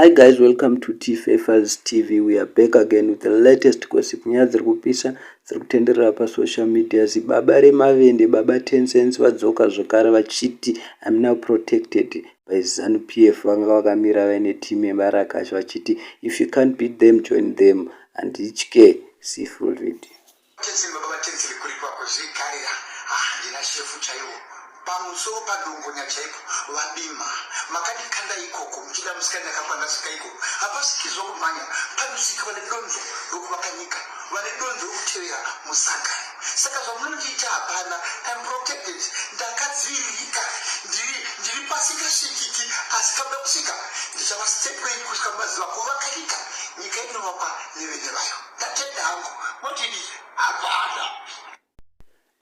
Hi guys, welcome to T Fafers TV. We are back again with the latest gossip. Nyaya dziri kupisa dziri kutenderera pasocial media. Zibaba remavende, Baba Tencent, vadzoka zvekare vachiti, "I'm now protected by ZANU PF." Vanga vakamira vaine team yevarakashi vachiti, "If you can't beat them, join them." Handitye. See full video. Tencent, Baba Tencent, kuri kwako zvigarira. Handina shefu chaiwo pamusoro padongonya chaipo. Vabima makandikanda ikoko muchida musikana yakakwana svika ikoko. Hapasvikizwa kumhanya, panosvika vane donzo rokuvaka nyika, vane donzo rokutevera musangano. Saka zvamunondiita hapana. I'm protected, ndakadziviririka, ndiri pasingasvikiki, asi kamuda kusvika ndichava step kusvika mazuva kuvaka nyika. Nyika inovakwa nevene vayo. Ndatenda hangu, motidi hapana.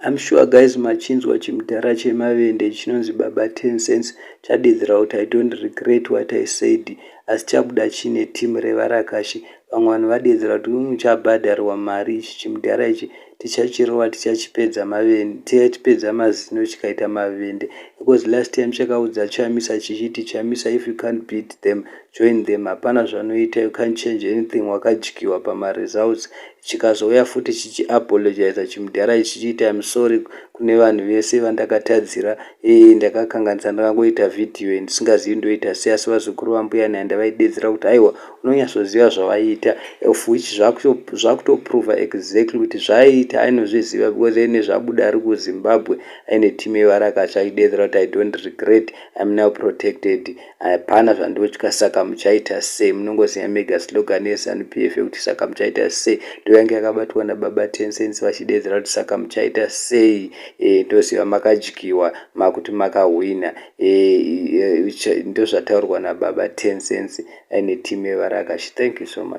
I'm sure guys machinzwa chimudhara chemavende chinonzi Baba Tencent chadedzera kuti, "I don't regret what I said," asi chabuda chine timu revarakashi. Vamwe vanhu vadedzera kuti muchabhadharwa mari. Ichi chimudhara ichi tichachirova, tichachipedza mavende, tichachipedza mazino chikaita mavende, because last time chakaudza Chamisa chichiti, "Chamisa, if you can't beat them, join them." Hapana zvanoita, you can't change anything, wakadyiwa pamaresults. Chikazouya futi chichiapologiza chimudhara ichi chichiiti, "I'm sorry kune vanhu vese vandakatadzira, ndakakanganisa, ndakangoita vhidhiyo ndisingazivi ndoita sei." Asi vazukuru vambuya Nanda vaidedzera kuti aiwa, unonyatsoziva zvavaiita, of which zvakutoprova exactly kuti zvaiita ainozviziva, because aine zvabuda ari kuZimbabwe aine timu yevarakashi aidedzera kuti, "I don't regret, I'm now protected, hapana zvandotya. Saka muchaita sei?" Munongoziva mega slogan yeZANU PF yekuti "Saka muchaita sei?" Ndo yange yakabatwa naBaba Tencent vachidedzera kuti, "Saka muchaita sei? Ndoziva makadyiwa, makuti makahwina." Ndozvataurwa naBaba Tencent aine timu yevarakashi. Thank you so much.